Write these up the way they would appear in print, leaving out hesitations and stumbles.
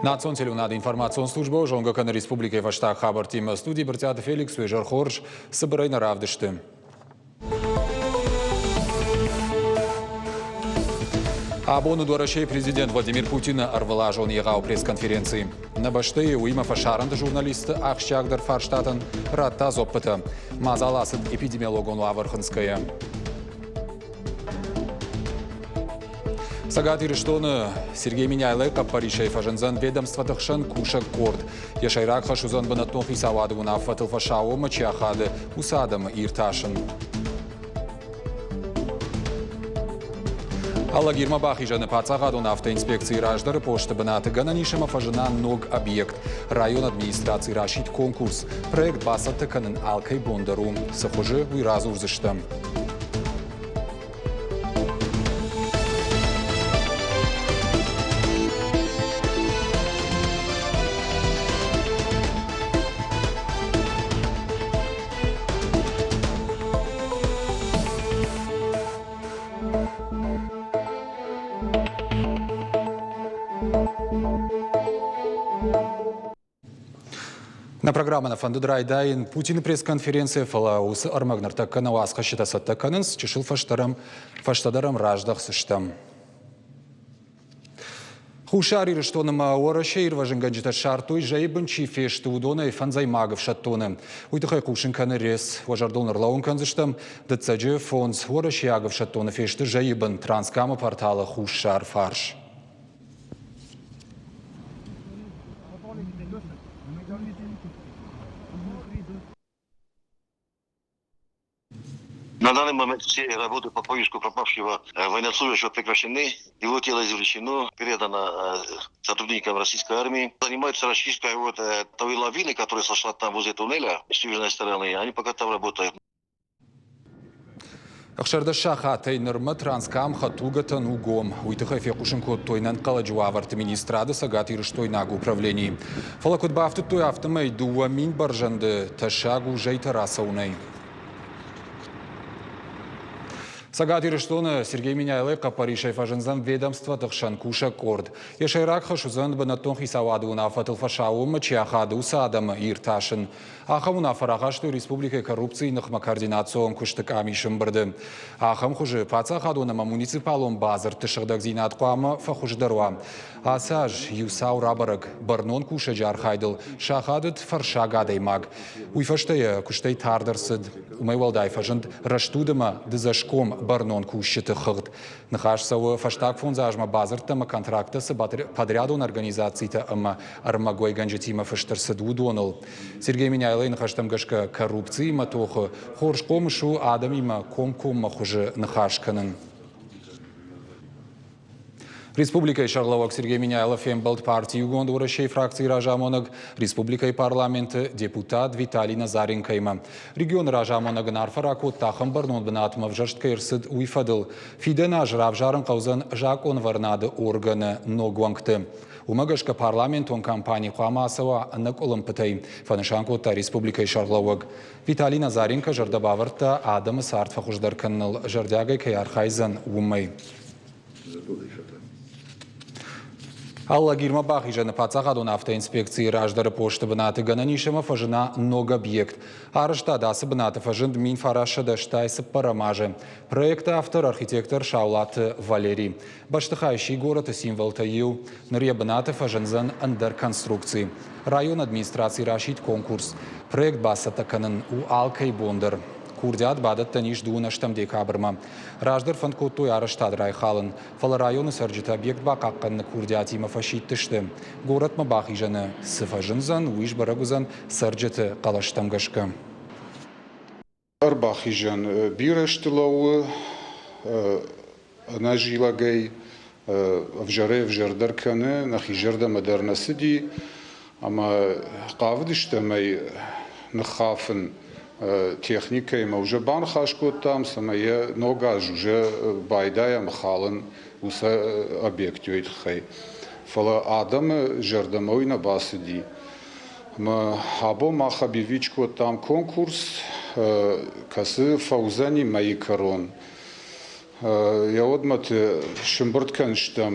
Национ телеуынады информацион службӕ зонгӕ кӕны республикӕйы фӕстаг хабӕрттимӕ. Студийы Брытъиаты Феликс, уе зӕр хорз, цыбырӕй нӕ равдысты. Абон уыд Уӕрӕсейы президент Владимир Путины ӕрвылазон егъау пресс-конференци. Нӕ бӕстӕйы уыимӕ фӕсарӕнты журналистты ахсджиагдӕр фарстатӕн радта дзуӕппытӕ. Мадзал ацыд эпидемиологон уавӕр хынцгӕйӕ. Цӕгат Ирыстоны Сергей Меняйлойы хъӕппӕрисӕй фӕзындзӕн ведомствоты хсӕн кусӕг къорд. Йӕ сӕйраг хӕс уыдзӕн бынӕттон хицауады уынаффӕтыл фӕсаууонмӕ чи ахады, уыцы адӕмы иртасын. Алагирмӕ бахизӕны паддзахадон автоинспекцийы раздӕры посты бынаты гӕнӕн ис ӕмӕ фӕзына ног объект. Районы администраци расидт конкурс. Проект бацӕттӕ кӕнын алкӕй бон дӕр у. Цы хуызы, уый радзурдзыстӕм. Нӕ программӕ нӕ фӕндыд райдайын Путины пресс-конференцийӕ, фӕлӕ уыцы ӕрмӕг ныртӕккӕ нӕ уацхӕсджытӕ цӕттӕ кӕнынц, чысыл фӕстӕдӕр ӕм раздӕхдзыстӕм. Хуссар Ирыстоны ма Уӕрӕсейы ирвӕзынгӕнджытӕ ссардтой, зӕйы бын чи фесты, уыдонӕй фӕндзӕймаг ӕфсӕддоны. Уый тыххӕй хъусын кӕны РЕС. Уӕ зӕрдыл ӕрлӕууын кӕндзыстӕм, дыццӕджы фондз уӕрӕсейаг ӕфсӕддоны фесты зӕйы бын Транскамы порталы хуссар фарс. На данный момент все работы по поиску пропавшего военнослужащего прекращены. Его тело извлечено, передано сотрудникам российской армии. Занимаются расчисткой вот той лавины, которая сошла там возле туннеля с южной стороны. Они пока там работают. 16 сахатӕй нырмӕ Транскам хӕдтулгӕтӕн у гом. Уый тыххӕй фехъусын кодтой ӕнӕнхъӕлӕджы уавӕрты министрады цӕгатирыстойнаг управленийы. Фӕлӕ куыд бафтыдтой, афтӕмӕй 2000 бӕрзӕнды тӕссаг у зӕйтӕ рацӕуынӕй. Цӕгат Ирыстоны Сергей Меняйлойы хъӕппӕрисӕй фӕзындзӕн ведомствоты хсӕн кусӕг къорд. Йӕ сӕйраг хӕс уыдзӕн бынӕттон хицауады уынаффӕтыл фӕсаууонмӕ чи ахады, уыцы адӕмы иртасын. Ахӕм уынаффӕ рахастой республикӕйы коррупцийы ныхмӕ координацион куысты къамисы ӕмбырды. Ахӕм хуызы паддзахадон ӕмӕ муниципалон бадзырдты сыгъдӕгдзинад хъуамӕ фӕхуыздӕр уа. Ацы аз иу цау рабӕрӕг бӕрнон кусӕджы архайдыл сахадыд фӕрсаг адӕймаг. Уый фӕстӕ йӕ куыстӕй тард ӕрцыд. Уымӕй уӕлдай фӕзынд рӕстуд ӕмӕ дыдзӕсгом бӕрнон кусджыты хыгъд. Ныхас цӕуы фӕстаг фондз азмӕ бадзырдтӕ ӕмӕ контракттӕ цы подрядон организацитӕ ӕмӕ ӕрмӕгуӕйгӕнджытимӕ фыст ӕрцыд, уыдоныл. Сергей Меняйлойы ныхӕстӕм гӕсгӕ, коррупциимӕ тохы хорз хъомыс у адӕмимӕ комкоммӕ хуызы ныхас кӕнын. Республикӕйы сӕргълӕууӕг Сергей Меняйло фембӕлд парти Иугонд Уӕрӕсейы фракцийы разамонӕг, республикӕйы парламенты депутат Виталий Назаренкоимӕ. Регионы разамонӕг ын арфӕ ракодта, ахӕм бӕрнон бынатмӕ ӕвзӕрст кӕй ӕрцыд, уый фӕдыл. Фидӕн аз равзарын хъӕудзӕн закъонвӕрынады органы ног уӕнгты. Уымӕ гӕсгӕ парламентон кампани хъуамӕ ацӕуа ӕнӕкъуылымпытӕй, фӕнысан кодта республикӕйы сӕргълӕууӕг. Виталий Назаренко зӕрдӕ бавӕрдта, адӕмы цард фӕхуыздӕр кӕныныл зӕрдиагӕй кӕй архайдзӕн, уымӕй. Алагирмӕ бахизӕны паддзахадон автоинспекцийы раздӕры посты бынаты гӕнӕн ис ӕмӕ фӕзына ног объект. Арӕзтад ацы бынаты фӕзынд 1984 азы. Проекты автор архитектор Саулаты Валерий. Бӕстыхай сси горӕты символтӕй иу. Ныр йӕ бынаты фӕзындзӕн ӕндӕр конструкци. Районы администраци расидт конкурс. Проект бацӕттӕ кӕнын у алкӕй бон дӕр. Курдиат бадӕттӕн ис 28 декабрмӕ. Раздӕр фӕнд кодтой арӕзтад райхалын, фӕлӕ районы цӕрджытӕ объект бахъахъхъӕныны курдиатимӕ фӕсидтысты. Горӕтмӕ бахизӕны цы фӕзындзӕн, уый сбӕрӕг уыдзӕн цӕрджыты хъӕлӕстӕм гӕсгӕ. Ӕрбахизӕн бирӕ сты лӕууы ӕнӕзилӕгӕй, ӕвзӕрӕй-ӕвзӕрдӕр кӕны, нӕхи зӕрдӕмӕ дӕр нӕ цыди ӕмӕ хъавыдыстӕм ӕй ныххафын техникӕимӕ уже баныхас кодтам, цӕмӕй йӕ ног аз уже байдайӕм халын уыцы объекты тыххӕй. Фӕлӕ адӕмы зӕрдӕмӕ уый нӕ бацыди. Ӕмӕ абон мах объявить кодтам конкурс, кӕцы фӕуыдзӕни мӕйы кӕрон. Йӕ уӕдмӕты сымбырд кӕндзыстӕм.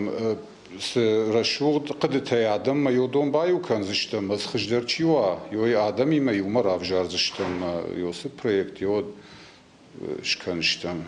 Цы рӕсугъд хъуыдытӕй адӕммӕ йодон баиу кӕндзыстӕм, ӕз хуыздӕр чи уа, йой адӕмимӕ иумӕ равзардзыстӕм, йоцы проект йод скӕндзыстӕм.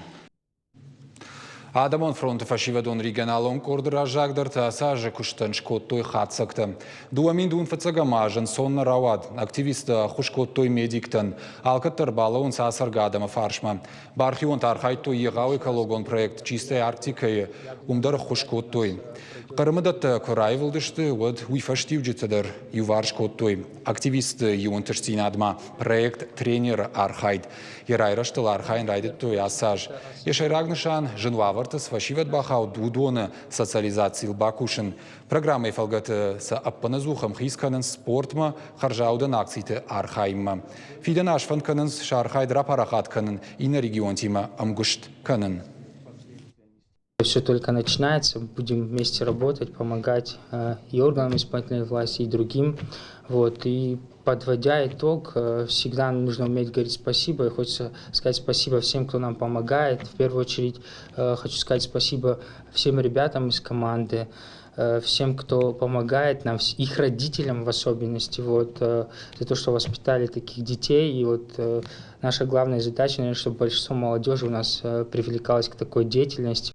Адӕмон фронты фӕсивӕдон регионалон къорды раззагдӕртӕ ацы азы куыстӕн скодтой хатдзӕгтӕ. 2000 фыццӕгӕм аз ӕнцон нӕ рауад. Активисттӕ ӕххуыс кодтой медиктӕн. Алкӕддӕр балӕууынц ацӕргӕ адӕмы фарсмӕ. Бархионтӕ архайдтой егъау экологон проект «Чистая Арктика-йы», уым дӕр ӕххуыс кодтой. Хъырымы дӕттӕ куы раивылдысты, уӕд уый фӕстиуджытӕ дӕр иуварс кодтой. Активистты иу ӕнтыстдзинадмӕ проект «Тренеры архайд». Йӕ райрӕзтыл архайын райдыдтой ацы аз. Йӕ сӕйраг нысан – зын уавӕрты цы фӕсивӕд бахауд, уыдоны социализацийыл бакусын. Программӕйы фӕлгӕты сӕ ӕппынӕдзух ӕмхиц кӕнынц спортмӕ, хӕрзаудӕн акциты архайынмӕ. Фидӕн аз фӕнд кӕнынц сӕ архайд рапарахат кӕнын, иннӕ регионтимӕ ӕмгуыст кӕнын. Все только начинается, будем вместе работать, помогать и органам исполнительной власти, и другим. Вот, и подводя итог, всегда нужно уметь говорить спасибо, и хочется сказать спасибо всем, кто нам помогает. В первую очередь хочу сказать спасибо всем ребятам из команды, всем, кто помогает нам, их родителям в особенности, вот, за то, что воспитали таких детей. И вот наша главная задача, наверное, чтобы большинство молодежи у нас привлекалось к такой деятельности.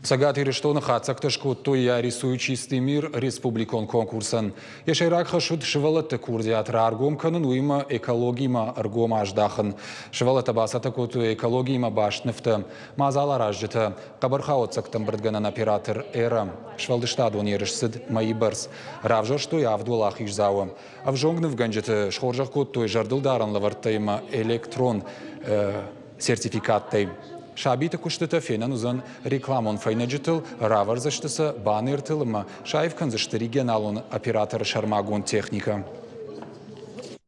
Цӕгат Ирыстоны хатдзӕгтӕ скодтой «Я рисую чистый мир» республикон конкурсӕн. Йӕ сӕйраг хӕс уыд сывӕллӕтты курдиат раргом кӕнын, уыимӕ экологимӕ ӕргом аздахын. Сывӕллӕттӕ бацӕттӕ кодтой экологиимӕ баст нывтӕ. Мадзаларазджытӕ хъӕбӕрхауӕццӕгты ӕмбырдгӕнӕн оператор «Эра». Сфӕлдыстадон ерыс цыд мӕйы бӕрц. Равзӕрстой авд уӕлахиздзауы. Ӕвзонг нывгӕнджыты схорзӕх кодтой зӕрдылдарӕн лӕвӕрттӕ ӕмӕ электрон сертификаттӕй. Сабиты куыстытӕ фенӕн уыдзӕн рекламон фӕйнӕджытыл, равӕрдзысты сӕ баннертыл ӕмӕ саив кӕндзысты регионалон операторы сӕрмагонд техникӕ.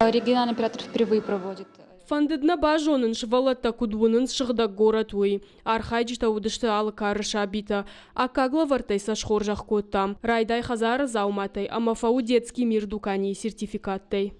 Региональный оператор впервые проводит. Фӕндыд нӕ базонын, сывӕллӕттӕ куыд уынынц сыгъдӕг горӕт, уый. Архайджытӕ уыдысты алы кары сабитӕ. Аккаг лӕвӕрттӕй сӕ схорзӕх кодтам. Райдай хӕдзары дзауматӕй ӕмӕ фӕуы детский мир дуканийы сертификаттӕй.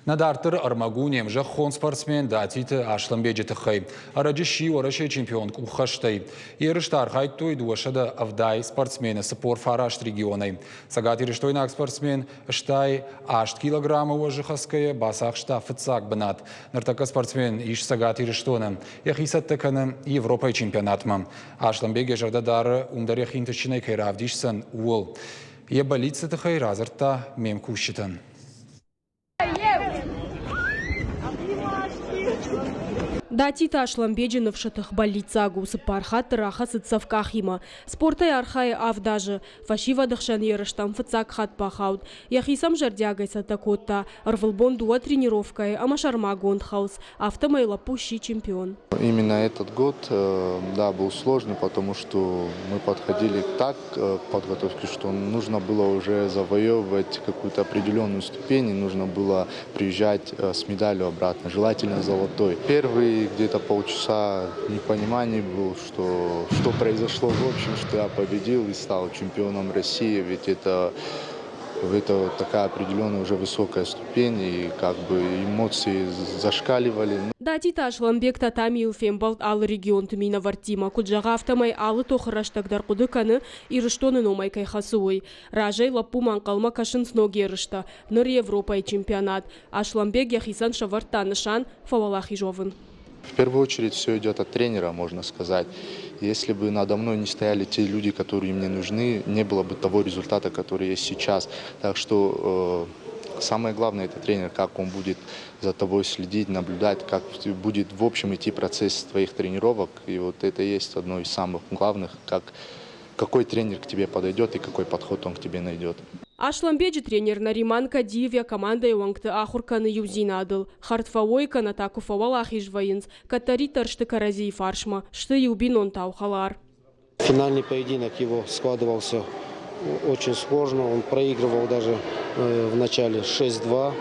Нӕ дарддӕр ӕрмӕг у не мзӕххон спортсмен Датиты Аслӕнбеджы тыххӕй. Ӕрӕджы сси Уӕрӕсейы чемпион къуххӕстӕй. Ерысты архайдтой 270 спортсмены 49 регионӕй. Цӕгатирыстойнаг спортсмен 68 килограммы уӕзы хӕсгӕйӕ бацахста фыццаг бынат. Ныртӕккӕ спортсмен ис Цӕгат Ирыстоны. Йӕхи цӕттӕ кӕны Европӕйы чемпионатмӕ. Аслӕнбег йӕ зӕрдӕ дары, уым дӕр йӕхи ӕнтыстджынӕй кӕй равдисдзӕн, ууыл. Йӕ бӕллицты тыххӕй радзырдта ме мкусджытӕн. Датиты Аслӕнбеджы ныфсы тых бӕллиццаг у, цыппар хатты рахӕцыд цӕф къахимӕ. Спортӕй архайы авд азы. Фӕсивӕды хсӕн ерыстӕм фыццаг хатт бахауд. Йӕхи сӕм зӕрдиагӕй цӕттӕ кодта. Ӕрвылбон дыууӕ тренировкӕйы ӕмӕ сӕрмагонд хӕлц. Афтӕмӕй лӕппу сси чемпион. Именно этот год, да, был сложный, потому что мы подходили так к подготовке, что нужно было уже завоевывать какую-то определенную ступень, и нужно было приезжать с медалью обратно, желательно золотой. Первые где-то полчаса непонимание был, что произошло в общем, что я победил и стал чемпионом России, ведь это такая определенная уже высокая ступень, и как бы эмоции зашкаливали. Датиты Аслӕнбег татамийыл фембӕлд алы регионты минӕвӕрттимӕ. Куыд зӕгъы, афтӕмӕй алы тохы рӕстӕг дӕр хъуыды кӕны, Ирыстоны номӕй кӕй хӕцы, уый. Разӕй лӕппумӕ ӕнхъӕлмӕ кӕсынц ног ерыстӕ. Ныр Европӕйы чемпионат. Аслӕнбег йӕхицӕн сӕвӕрдта нысан фӕуӕлахиз уӕвын. В первую очередь все идет от тренера, можно сказать. Если бы надо мной не стояли те люди, которые мне нужны, не было бы того результата, который есть сейчас. Так что самое главное это тренер, как он будет за тобой следить, наблюдать, как будет в общем идти процесс твоих тренировок. И вот это есть одно из самых главных, какой тренер к тебе подойдет и какой подход он к тебе найдет. Аслӕнбеджы тренер Нариман Кадиев йӕ командӕйы уӕнгты ахуыр кӕны иудзинадыл. Хӕрд фӕуой кӕнӕ та куы фӕуӕлахиз вӕййынц, кӕддӕриддӕр сты кӕрӕдзийы фарсмӕ, сты иу бинонтау хӕлар. Финальный поединок его складывался очень сложно. Он проигрывал даже в начале 6-2.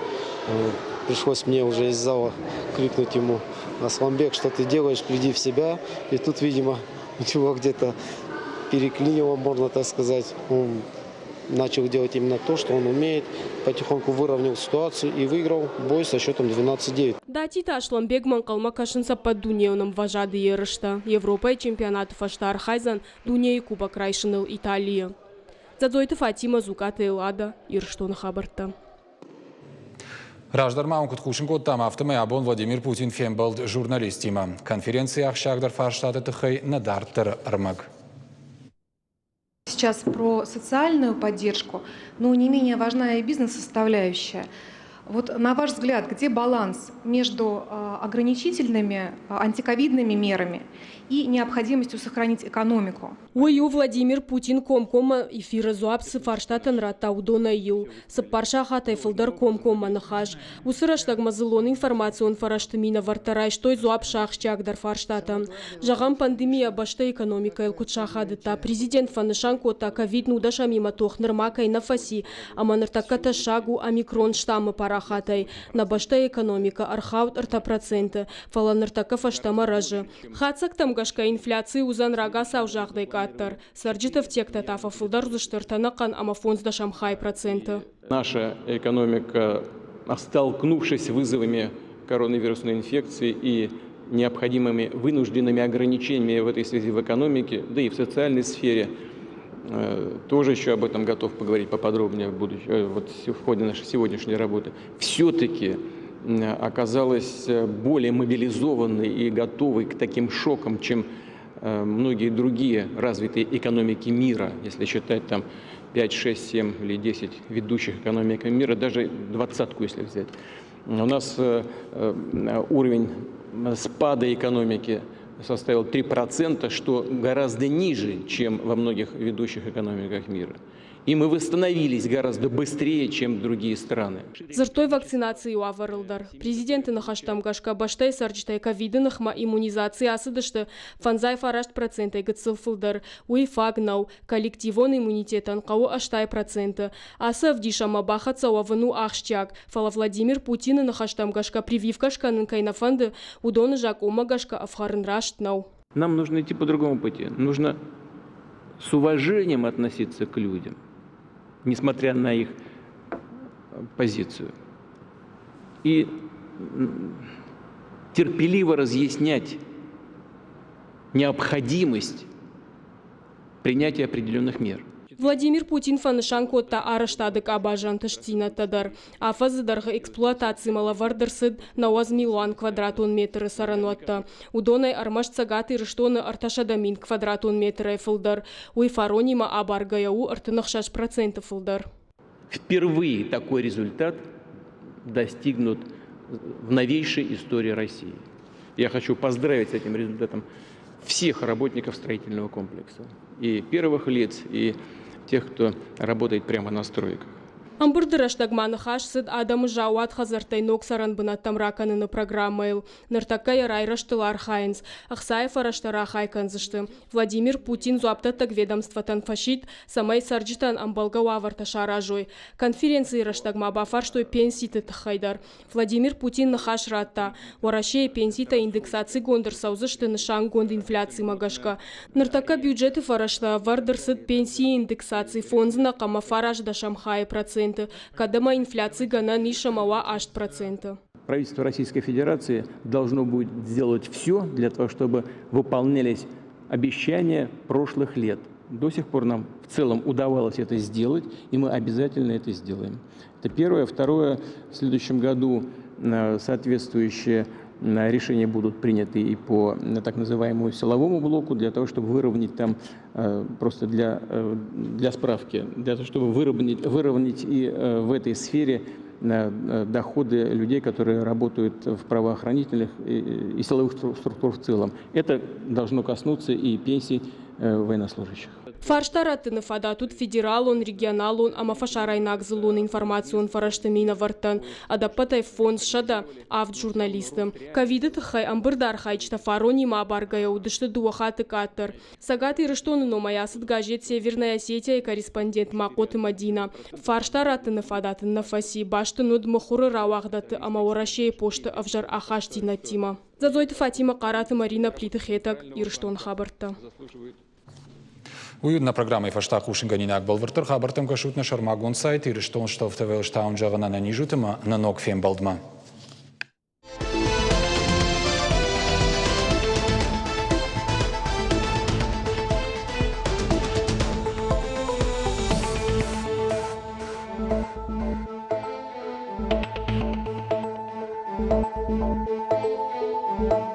Пришлось мне уже из зала крикнуть ему: «Асланбек, что ты делаешь, приди в себя». И тут, видимо, у него где-то переклинило, можно так сказать. Он Начал делать именно то, что он умеет. Потихоньку выровнял ситуацию и выиграл бой со счетом 12-9. Датиты Асланбегмӕ ӕнхъӕлмӕ кӕсынц ӕппӕтдунейон ӕмвӕзады ерыстӕ. Европӕйы чемпионаты фӕстӕ архайдзӕн дунейы кубок райсыныл Италийы. Дзӕдзойты Фатимӕ, Дзукъаты Эллада, Ирыстоны хабӕрттӕ. Раздӕр ма уын куыд хъусын кодтам, афтӕмӕй абон Владимир Путин фембӕлд журналисттимӕ. Конференцийы ахсджиагдӕр фарстаты тыххӕй нӕ дарддӕры ӕрмӕг. Сейчас про социальную поддержку, но не менее важна и бизнес-составляющая. Вот на ваш взгляд, где баланс между ограничительными антиковидными мерами и необходимостью сохранить экономику? Уый у, Владимир Путин комкоммӕ эфиры дзуапп цы фарстатӕн радта, уыдонӕй иу. 4 сахатӕй фылдӕр комкоммӕ ныхас. Уыцы рӕстӕгмӕ дзыллон информацион фӕрӕзты минӕвӕрттӕ райстой дзуапп сӕ ахсджиагдӕр фарстатӕн. Зӕгъӕм, пандемия бӕстӕйы экономикӕйыл куыд сахадыдта, президент фӕнысан кодта, ковид-19-имӕ тох нырма кӕй нӕ фӕци, ӕмӕ ныртӕккӕ тӕссаг у омикрон штаммы парахатӕй. Нӕ бӕстӕйы экономикӕ ӕрхауд 3%, фӕлӕ ныртӕккӕ фӕстӕмӕ рӕзы. Хатдзӕгтӕм гӕсгӕ инфляци уыдзӕн рагацау загъдӕй къаддӕр. Цӕрджыты ӕфтиӕгтӕ та фӕфылдӕр уыдзысты 3,5%. Наша экономика, столкнувшись с вызовами коронавирусной инфекции и необходимыми вынужденными ограничениями в этой связи в экономике, да и в социальной сфере, тоже еще об этом готов поговорить поподробнее в, будущем, вот в ходе нашей сегодняшней работы, все-таки оказалась более мобилизованной и готовой к таким шокам, чем многие другие развитые экономики мира, если считать там 5, 6, 7 или 10 ведущих экономик мира, даже двадцатку если взять. У нас уровень спада экономики составил 3%, что гораздо ниже, чем во многих ведущих экономиках мира. И мы восстановились гораздо быстрее, чем другие страны. Дзырдтой вакцинацийы уавӕрыл дӕр. Президенты ныхӕстӕм гӕсгӕ бӕстӕйы цӕрджытӕй ковиды ныхмӕ иммунизаци ацыдысты 59%-ӕй гыццыл фылдӕр. Уый фаг нӕу. Коллективон иммунитетӕн хъӕуы 80%. Ацы ӕвдисӕнмӕ бахӕццӕ уӕвын у ахсджиаг. Фӕлӕ Владимир Путины ныхӕстӕм гӕсгӕ прививкӕ скӕнын кӕй нӕ фӕнды, уыдоны закъонмӕ гӕсгӕ ӕфхӕрын раст нӕу. Нам нужно идти по другому пути. Нужно с уважением относиться к людям, несмотря на их позицию. И терпеливо разъяснять необходимость принятия определенных мер. Владимир Путин фӕнысан кодта арӕзтады къабазы ӕнтыстдзинӕдтӕ дӕр. Афӕдзы дӕргъы эксплуатацимӕ лӕвӕрд ӕрцыд 90 милуан квадратон метры цӕрӕнуӕттӕ. Уыдонӕй ӕрмӕст Цӕгат Ирыстоны 300 000 квадратон метрӕй фылдӕр. Уый фаронимӕ абаргӕйӕ у 36% фылдӕр. Впервые такой результат достигнут в новейшей истории России. Я хочу поздравить с этим результатом всех работников строительного комплекса. И первых лиц, и тех, кто работает прямо на стройках. Ӕмбырды рӕстӕг ма ныхас цыд адӕмы заууат хӕдзӕрттӕй ног цӕрӕн бынӕттӕм ракӕныны программӕйыл. Ныртӕккӕ йӕ райрӕзтыл архайынц. Ӕхцайы фӕрӕзтӕ рахай кӕндзысты. Владимир Путин дзуапдӕттӕг ведомствотӕн фӕсидт, цӕмӕй цӕрджытӕн ӕмбӕлгӕ уавӕртӕ саразой. Конференцийы рӕстӕг ма бафарстой пенситы тыххӕй дӕр. Владимир Путин ныхас радта. Уӕрӕсейы пенситӕ индексацигонд ӕрцӕудзысты нысангонд инфляцимӕ гӕсгӕ. Ныртӕккӕ бюджеты фӕрӕзтӕ ӕвӕрд ӕрцыд пенсийы индексаци 5,9%, кӕд ӕмӕ инфляци гӕнӕн ис ӕмӕ уа 8%. Правительство Российской Федерации должно будет сделать все для того, чтобы выполнялись обещания прошлых лет. До сих пор нам в целом удавалось это сделать, и мы обязательно это сделаем. Это первое. Второе, в следующем году соответствующие решения будут приняты и по так называемому силовому блоку, для того, чтобы выровнять там, просто для справки, для того, чтобы выровнять и в этой сфере доходы людей, которые работают в правоохранительных и силовых структурах в целом. Это должно коснуться и пенсий военнослужащих. Фарста раттыны фадат уыд федералон, регионалон ӕмӕ фӕсарӕйнаг дзыллон информацион фӕрӕзты минӕвӕрттӕн. Ӕдӕппӕтӕй 507 журналисты. Ковиды тыххӕй ӕмбырды архайджытӕ фаронимӕ абаргӕйӕ уыдысты 2 хатты къаддӕр. Цӕгат Ирыстоны номӕй ацыд газет «Северная Осетия»-йы корреспондент Махъоты Мадина. Фарста раттыны фадат ын нӕ фӕци, баст ын уыд мыхуыры рауагъдӕтты ӕмӕ Уӕрӕсейы посты ӕвзӕр ахастдзинӕдтимӕ. Дзӕдзойты Фатимӕ, Хъараты Марина, Плиты Хетӕг, Ирыстоны хабӕрттӕ. Уый уыд нӕ программӕйы фӕстаг хъусынгӕнинаг. Бӕлвырддӕр хабӕрттӕм кӕсут нӕ сӕрмагонд сайт Ирыстон Стовтовелстаун зӕгъын ӕнӕниз ут ӕмӕ нӕ ног фембӕлдмӕ.